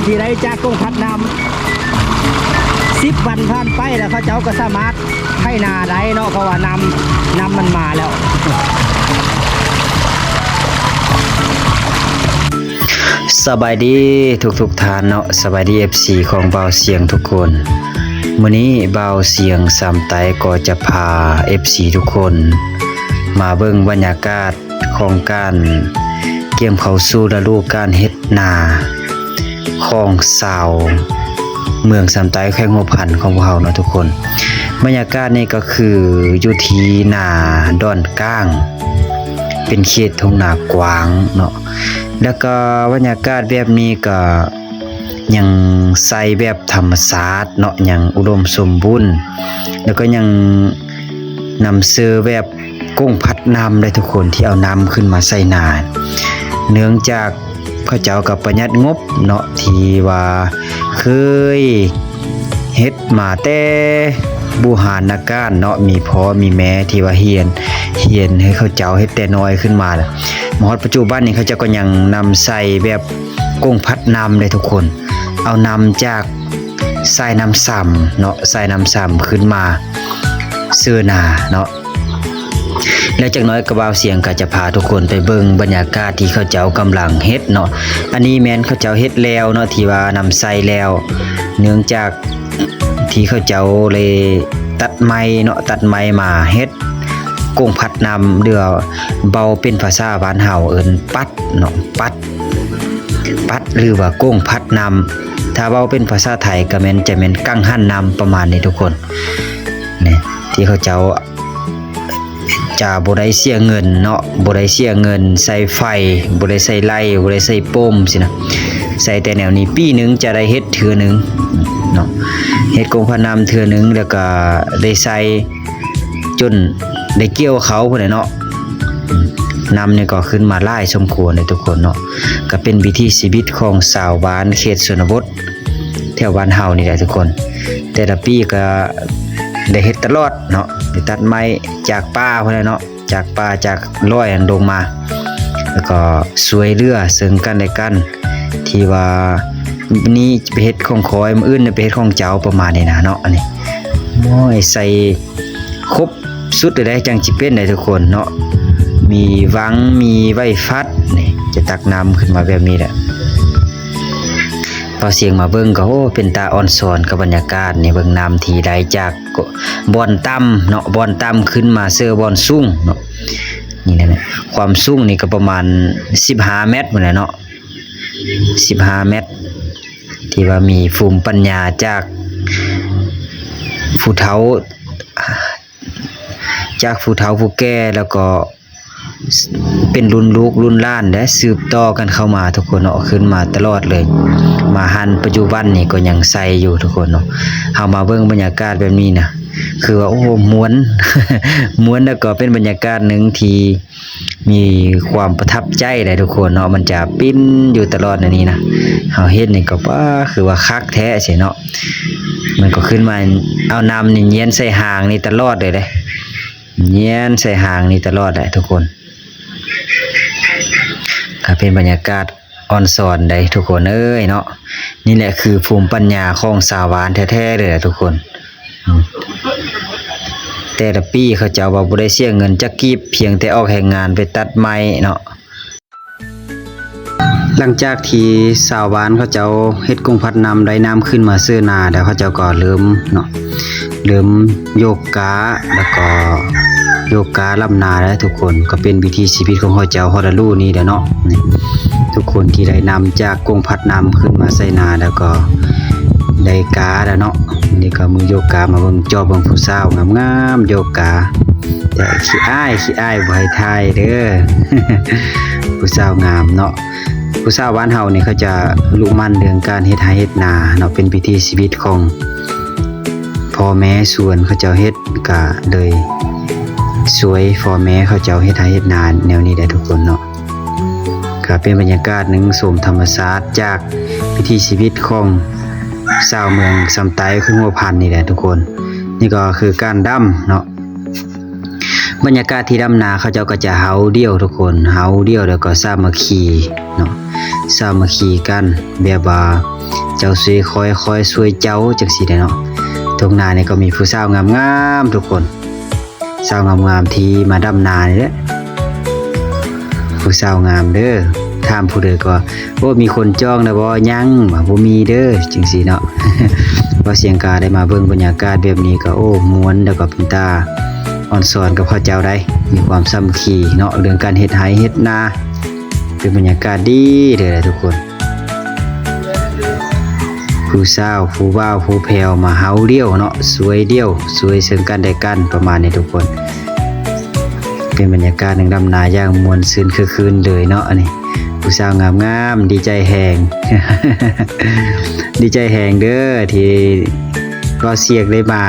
ທີ່ໄດ້ຈາກກົງພັດນ້ຳ ສິບວັນຜ່ານໄປແລ້ວ ເຂົາເຈົ້າກໍສາມາດໄຖນາໄດ້ເນາະ ເພາະວ່ານ້ຳ ນ້ຳມັນມາແລ້ວ. ສະບາຍດີທຸກໆທ່ານເນາະ ສະບາຍດີ ເອັຟຊີ ຂອງບ່າວສຽງທຸກຄົນ. ມື້ນີ້ບ່າວສຽງສາມໄຕກໍຈະພາ ເອັຟຊີ ທຸກຄົນ ມາເບິ່ງບັນຍາກາດຂອງການກຽມເຂົ້າສູ່ລະດູການເຮັດນາຂອງຊາວເມືອງສາມໄຕ ແຂວງຫົວພັນຂອງພວກເຮົາເນາະທຸກຄົນ. ບັນຍາກາດນີ້ກໍຄືຢູ່ທີ່ນາດອນກ້າງ ເປັນເຂດທົ່ງນາກວ້າງເນາະ ແລ້ວກໍບັນຍາກາດແບບນີ້ກໍຍັງໃຊ້ແບບທຳມະຊາດເນາະ ຍັງອຸດົມສົມບູນ ແລ້ວກໍຍັງນຳເຊີແບບກົງພັດນ້ຳໄດ້ທຸກຄົນ ທີ່ເອົານ້ຳຂຶ້ນມາໃສ່ນາ ເນື່ອງຈາກເຂົາເຈົ້າກໍປະຢັດງົບເນາະ ທີ່ວ່າເຄີຍ ເຮັດມາແຕ່ບູຮານນະການເນາະ ມີພໍ່ມີແມ່ທີ່ວ່າຮຽນ ຮຽນໃຫ້ເຂົາເຈົ້າເຮັດແຕ່ນ້ອຍຂຶ້ນມາ ມາຮອດປັດຈຸບັນນີ້ ເຂົາເຈົ້າກໍຍັງນຳໃຊ້ແບບກົງພັດນ້ຳເດ້ທຸກຄົນ ເອົານ້ຳຈາກສາຍນ້ຳຊຳເນາະ ສາຍນ້ຳຊຳຂຶ້ນມາເຊີນາເນາະ. ແລ້ວຈັກໜ້ອຍກໍບ່າວສຽງກໍຈະພາທຸກຄົນໄປເບິ່ງບັນຍາກາດທີ່ເຂົາເຈົ້າກຳລັງເຮັດເນາະ. ອັນນີ້ແມ່ນເຂົາເຈົ້າເຮັດແລ້ວເນາະ ທີ່ວ່ານຳໃຊ້ແລ້ວ ເນື່ອງຈາກທີ່ເຂົາເຈົ້າໄດ້ຕັດໄມ້ເນາະ ຕັດໄມ້ມາເຮັດກົງພັດນ້ຳ ຫຼືວ່າເວົ້າເປັນພາສາບ້ານເຮົາເອີ້ນປັດເນາະ ປັດ ປັດ ຫຼືວ່າກົງພັດນ້ຳ ຖ້າເວົ້າເປັນພາສາໄທກໍແມ່ນ ຈະແມ່ນກັງຫັນນ້ຳ ປະມານນີ້ທຸກຄົນ ນີ້ ທີ່ເຂົາເຈົ້າ ຈະບໍ່ໄດ້ເສຍເງິນເນາະ ບໍ່ໄດ້ເສຍເງິນໃຊ້ໄຟ ບໍ່ໄດ້ໃຊ້ໄຫຼ ບໍ່ໄດ້ໃຊ້ປົມຊີ້ນະ ໃຊ້ແຕ່ແນວນີ້ ປີໜຶ່ງຈະໄດ້ເຮັດເທື່ອໜຶ່ງເນາະ ເຮັດກົງພັດນ້ຳເທື່ອໜຶ່ງ ແລ້ວກໍໄດ້ໃຊ້ຈົນໄດ້ກ່ຽວເຂົ້າພຸ້ນແຫຼະເນາະ. ນ້ຳນີ້ກໍຂຶ້ນມາຫຼາຍສົມຄວນເດ້ທຸກຄົນເນາະ ກໍເປັນວິຖີຊີວິດຂອງຊາວບ້ານເຂດຊົນນະບົດ ແຖວບ້ານເຮົານີ້ແຫຼະທຸກຄົນ ແຕ່ລະປີກໍໄດ້ເຮັດຕະຫຼອດເນາະ ໄດ້ຕັດໄມ້ຈາກປ່າພຸ້ນແຫຼະເນາະ ຈາກປ່າຈາກດອຍຫັ້ນລົງມາ ແລ້ວກໍຊ່ວຍເຫຼືອເຊິ່ງກັນແລະກັນ ທີ່ວ່າມື້ນີ້ໄປເຮັດຂອງຂ້ອຍ ມື້ອື່ນໄປເຮັດຂອງເຈົ້າ ປະມານນີ້ນະເນາະ ອັນນີ້ ໂອ້ຍ ໃສ່ຄົບ ສຸດເລີຍເດ້ ຈັ່ງຊິເປັນໄດ້ທຸກຄົນເນາະ ມີວັງ ມີໄວຟັດ ນີ້ ຈະຕັກນ້ຳຂຶ້ນມາແບບນີ້ແຫຼະ ເອົາສຽງມາເບິ່ງກໍ ໂອ້ ເປັນຕາອອນຊອນກັບບັນຍາກາດນີ້ ເບິ່ງນ້ຳທີ່ໄຫຼຈາກບ່ອນຕ່ຳເນາະ ບ່ອນຕ່ຳຂຶ້ນມາເຊີບ່ອນສູງເນາະ ນີ້ແຫຼະ ຄວາມສູງນີ້ກໍປະມານສິບຫ້າແມັດພຸ້ນແຫຼະເນາະ ສິບຫ້າແມັດ ທີ່ວ່າມີພູມປັນຍາຈາກຜູ້ເຖົ້າ ຈາກຜູ້ເຖົ້າຜູ້ແກ່ ແລ້ວກໍເປັນລຸ້ນລູກລຸ້ນຫຼານເດ້ ສືບຕໍ່ກັນເຂົ້າມາທຸກຄົນເນາະ ຂຶ້ນມາຕະຫຼອດເລີຍ ມາຮອດປັດຈຸບັນນີ້ກໍຍັງໃຊ້ຢູ່ທຸກຄົນເນາະ. ເຮົາມາເບິ່ງບັນຍາກາດແບບນີ້ນະ ຄືວ່າ ໂອ້ ມ່ວນ ມ່ວນ ແລ້ວກໍເປັນບັນຍາກາດໜຶ່ງທີ່ ມີຄວາມປະທັບໃຈໄດ໋ທຸກຄົນເນາະ ມັນຈະປິ່ນຢູ່ຕະຫຼອດແນວນີ້ນະ ເຮົາເຫັນນີ້ກໍ ປ້າ ຄືວ່າຄັກແທ້ຊີ້ເນາະ ມັນກໍຂຶ້ນມາເອົານ້ຳນີ້ຢຽນໃສ່ຫາງນີ້ຕະຫຼອດເລີຍເດ້ ຢຽນໃສ່ຫາງນີ້ຕະຫຼອດແຫຼະທຸກຄົນ ກໍເປັນບັນຍາກາດ ອອນຊອນໄດ໋ທຸກຄົນເອີຍເນາະ ນີ້ແຫຼະຄືພູມປັນຍາຂອງຊາວບ້ານແທ້ໆເລີຍແຫຼະທຸກຄົນ ແຕ່ລະປີເຂົາເຈົ້າວ່າບໍ່ໄດ້ເສຍເງິນຈັກກີບ ພຽງແຕ່ອອກແຮງງານໄປຕັດໄມ້ເນາະ. ຫຼັງຈາກທີ່ຊາວບ້ານເຂົາເຈົ້າເຮັດກົງພັດນ້ຳ ໄດ້ນ້ຳຂຶ້ນມາເຊີນາແລ້ວ ເຂົາເຈົ້າກໍເລີ່ມເນາະ ເລີ່ມໂຍກກາ ແລ້ວກໍໂຍກກາລຳນາແລ້ວທຸກຄົນ ກໍເປັນວິຖີຊີວິດຂອງເຂົາເຈົ້າຮອດລະດູນີ້ແຫຼະເນາະ. ນີ້ ທຸກຄົນທີ່ໄດ້ນ້ຳຈາກກົງພັດນ້ຳຂຶ້ນມາໃສ່ນາແລ້ວກໍໄດ້ກາແລ້ວເນາະ. ນີ້ກໍມືໂຍກກາ ມາເບິ່ງ ຈອບເບິ່ງຜູ້ສາວງາມໆໂຍກກາ ແຕ່ຂີ້ອາຍ ຂີ້ອາຍ ບໍ່ໃຫ້ຖ່າຍເດີ ຜູ້ສາວງາມເນາະ. ຜູ້ສາວບ້ານເຮົານີ້ເຂົາຈະລຸໝັ່ນເລື່ອງການເຮັດໄຮ່ເຮັດນາເນາະ ເປັນວິຖີຊີວິດຂອງພໍ່ແມ່ສວນເຂົາເຈົ້າເຮັດ ກະເລີຍຊ່ວຍພໍ່ແມ່ເຂົາເຈົ້າເຮັດໄຮ່ເຮັດນາແນວນີ້ແຫຼະທຸກຄົນເນາະ. ກະເປັນບັນຍາກາດໜຶ່ງ ຊົມທຳມະຊາດຈາກວິຖີຊີວິດຂອງຊາວເມືອງຊຳໃຕ້ ແຂວງຫົວພັນນີ້ແຫຼະທຸກຄົນ. ນີ້ກໍຄືການດຳເນາະ. ບັນຍາກາດທີ່ດຳນາ ເຂົາເຈົ້າກໍຈະເຫົ່າດ່ຽວທຸກຄົນ ເຫົ່າດ່ຽວ ແລ້ວກໍສາມັກຄີເນາະ. ສາມັກຄີກັນ ແບບວ່າເຈົ້າຊ່ວຍຂ້ອຍ ຂ້ອຍຊ່ວຍເຈົ້າ ຈັ່ງຊີ້ແຫຼະເນາະ. ທົ່ງໜ້ານີ້ກໍມີຜູ້ສາວງາມໆ ທຸກຄົນ ສາວງາມໆທີ່ມາດຳນານີ້ແຫຼະ ຜູ້ສາວງາມເດີ. ຖາມຜູ້ໃດກໍ ໂອ້ ມີຄົນຈອງແລ້ວບໍ່? ຍັງ ວ່າບໍ່ມີເດີ ຈັ່ງຊີ້ເນາະ. ເວົ້າສຽງກາໄດ້ມາເບິ່ງບັນຍາກາດແບບນີ້ກໍ ໂອ້ ມ່ວນ ແລ້ວກໍເປັນຕາອອນຊອນກັບເຂົາເຈົ້າໄດ໋ ມີຄວາມສາມັກຄີເນາະ ເລື່ອງການເຮັດໄຮ່ເຮັດນາ ເປັນບັນຍາກາດດີເດີແຫຼະທຸກຄົນ. ຜູ້ສາວ ຜູ້ບ່າວ ຜູ້ແພ້ວມາເຮົາດຽວເນາະ ຊ່ວຍດຽວ ຊ່ວຍເຊິ່ງກັນແລະກັນ ປະມານນີ້ທຸກຄົນ. ເປັນບັນຍາກາດໜຶ່ງດຳນາຢ່າງມ່ວນຊື່ນຄຶກຄື້ນເລີຍເນາະ. ອັນນີ້ຜູ້ສາວງາມໆ ດີໃຈແຮງ ດີໃຈແຮງເດີທີ່ບ່າວສຽງໄດ້ມາ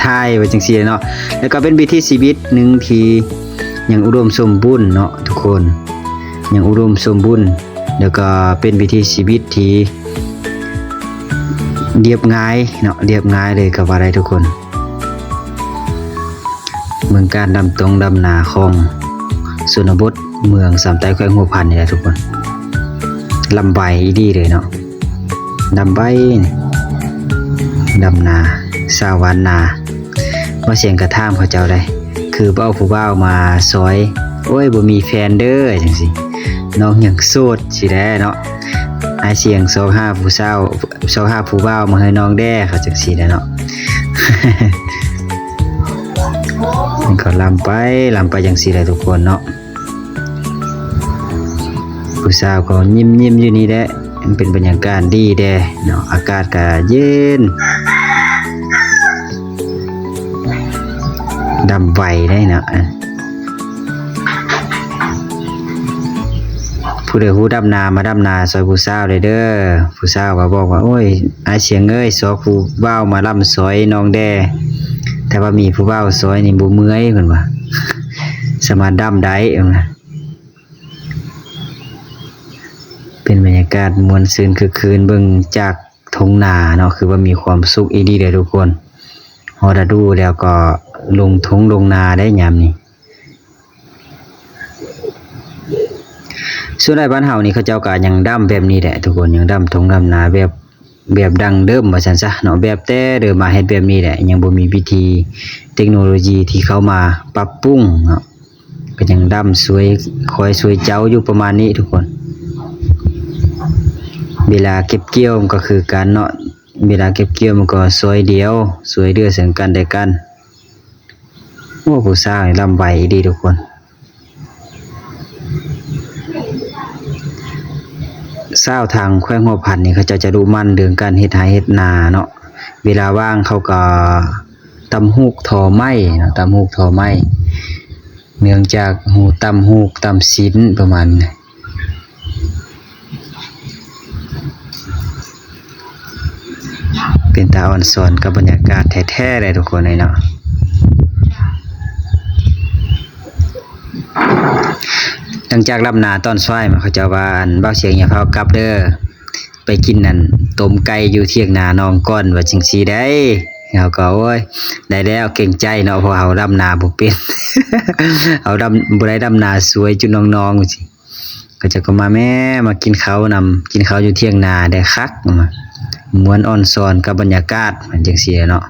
ຖ່າຍໄວ້ຈັ່ງຊີ້ເນາະ. ແລ້ວກໍເປັນວິຖີຊີວິດໜຶ່ງທີ່ຍັງອຸດົມສົມບູນເນາະທຸກຄົນ ຍັງອຸດົມສົມບູນ ແລ້ວກໍເປັນວິຖີຊີວິດທີ່ລຽບງ່າຍເນາະ ລຽບງ່າຍເລີຍກໍວ່າໄດ້ທຸກຄົນ. ເບິ່ງການດຳຕົງດຳນາຂອງຊົນນະບົດເມືອງຊຳໃຕ້ແຂວງຫົວພັນນີ້ແຫຼະທຸກຄົນ ລຳໄວອີ່ຫຼີເລີຍເນາະ ລຳໄວ ດຳນາ ສາວຫວ່ານນາ. ບ່າວສຽງກໍຖາມເຂົາເຈົ້າໄດ໋ ຄືບໍ່ເອົາຜູ້ບ່າວມາຊ່ອຍ ໂອ້ຍ ບໍ່ມີແຟນເດີ ຈັ່ງຊີ້ ນ້ອງຍັງໂສດຊີ້ແຫຼະເນາະ. ອ້າຍສຽງຊອກຫາຜູ້ສາວ ຊອກຫາຜູ້ບ່າວມາໃຫ້ນ້ອງແດ່ ເຂົາຈັ່ງຊີ້ແຫຼະເນາະ. ມັນກໍລຳໄປ ລຳໄປຈັ່ງຊີ້ແຫຼະທຸກຄົນເນາະ. ຜູ້ສາວກໍຍິ້ມໆຢູ່ນີ້ແຫຼະ ມັນເປັນບັນຍາກາດດີແດ່ເນາະ ອາກາດກໍເຢັນ ດຳໄວໄດ໋ເນາະ. ຜູ້ໃດຮູ້ດຳນາ ມາດຳນາຊ່ອຍຜູ້ສາວໄດ້ເດີ. ຜູ້ສາວກໍບອກວ່າ ໂອ້ຍ ອ້າຍສຽງເອີຍ ຊອກຜູ້ບ່າວມາລຳຊ່ອຍນ້ອງແດ່ ຖ້າວ່າມີຜູ້ບ່າວຊ່ອຍນີ້ບໍ່ເມື່ອຍ ເພິ່ນວ່າ ສາມາດດຳໄດ້ ເພິ່ນວ່າ. ເປັນບັນຍາກາດມ່ວນຊື່ນຄຶກຄື້ນ ເບິ່ງຈາກທົ່ງນາເນາະ ຄືວ່າມີຄວາມສຸກອີ່ຫຼີເດີທຸກຄົນ. ຮອດລະດູແລ້ວກໍລົງທົ່ງລົງນາໄດ໋ຍາມນີ້. ສ່ວນຫຼາຍບ້ານເຮົານີ້ ເຂົາເຈົ້າກໍຍັງດຳແບບນີ້ແຫຼະທຸກຄົນ ຍັງດຳທົ່ງດຳນາແບບ ແບບດັ້ງເດີມວ່າຊັ້ນຊະເນາະ ແບບແຕ່ເດີມມາເຮັດແບບນີ້ແຫຼະ ຍັງບໍ່ມີວິທີເຕັກໂນໂລຢີທີ່ເຂົ້າມາປັບປຸງເນາະ ກໍຍັງດຳຊ່ວຍ ຄອຍຊ່ວຍເຈົ້າຢູ່ປະມານນີ້ທຸກຄົນ. ເວລາເກັບກ່ຽວມັນກໍຄືກັນເນາະ ເວລາເກັບກ່ຽວມັນກໍຊ່ວຍດຽວ ຊ່ວຍເຫຼືອເຊິ່ງກັນແລະກັນ. ໂອ້ ຜູ້ສາວນີ້ລຳໄວອີ່ຫຼີທຸກຄົນ. ສາວທາງແຂວງຫົວພັນນີ້ ເຂົາເຈົ້າຈະດຸໝັ່ນເລື່ອງການເຮັດໄຮ່ເຮັດນາເນາະ ເວລາວ່າງເຂົາກໍຕ່ຳຫູກທໍໄມ້ເນາະ ຕ່ຳຫູກທໍໄມ້ ເນື່ອງຈາກຫູ ຕ່ຳຫູກ ຕ່ຳສິນ ປະມານນີ້. ເປັນຕາອອນຊອນກັບບັນຍາກາດແທ້ໆເລີຍທຸກຄົນເອີຍເນາະ. ຫຼັງຈາກດຳນາຕອນສວາຍມາ ເຂົາເຈົ້າວ່າ ອັນ ບ່າວສຽງຢ່າຟ້າວກັບເດີ ໄປກິນ ອັນ ຕົ້ມໄກ່ຢູ່ຖຽງນານ້ອງກ່ອນ ວ່າຈັ່ງຊີ້ໄດ໋. ເຮົາກໍ ໂອ້ຍ ໄດ້ແລ້ວ ເກງໃຈເນາະ ເພາະເຮົາດຳນາບໍ່ເປັນ ເຮົາດຳ ບໍ່ໄດ້ດຳນາຊ່ວຍຈຸນ້ອງໆ ຈັ່ງຊີ້. ເຂົາເຈົ້າກໍມາ ແມ່ ມາກິນເຂົ້ານຳ ກິນເຂົ້າຢູ່ຖຽງນາໄດ້ຄັກ ມ່ວນອອນຊອນກັບບັນຍາກາດ ມັນຈັ່ງຊີ້ແຫຼະເນາະ.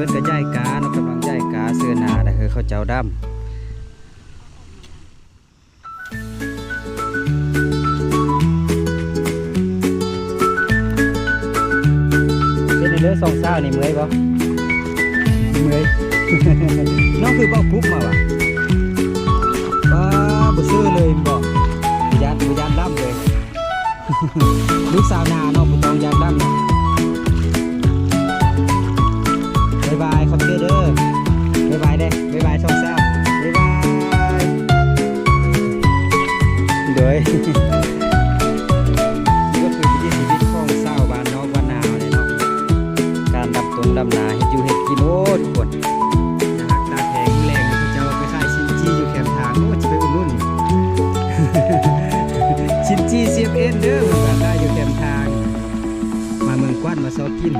ເພິ່ນກໍຍ້າຍກາເນາະ, ກຳລັງຍ້າຍກາເສື້ອໜານະ ເອີ ເຂົາເຈົ້າດຳ. ເປັນໃດເດີ ສອງສາວນີ້ເມື່ອຍບໍ່? ເມື່ອຍ. ນ້ອງຄືເວົ້າປຸບມາວ່າ ປ້າ ບໍ່ຊື່ເລີຍແມ່ນບໍ່? ບໍ່ຢ້ານ ບໍ່ຢ້ານດຳເລີຍ. ລູກສາວໜ້າເນາະ ບໍ່ຕ້ອງຢ້ານດຳເນາະ. ບາຍບາຍ ຂອບໃຈເດີ. ບາຍບາຍເດ້ ບາຍບາຍສອງສາວ ບາຍບາຍ. ໂດຍ ນີ້ກໍຄືວິຖີຊີວິດຂອງຊາວບ້ານນອກບ້ານນາເຮົານີ້ເນາະ, ການດຳຕົງດຳນາ ເຮັດຢູ່ເຮັດກິນ. ໂອ້ ທຸກຄົນ ຕາຮັກຕາແພງ. ມື້ແລງນີ້ເຂົາເຈົ້າໄປຂາຍຊິນຈີ່ຢູ່ແຄມທາງ. ໂອ້ ຈະໄປອຸດໜູນຊິນຈີ່ ຊີເອັມເອັນ ເດີ ເພິ່ນວ່າຂາຍຢູ່ແຄມທາງ. ມາເມືອງກວານມາຊອກກິນ.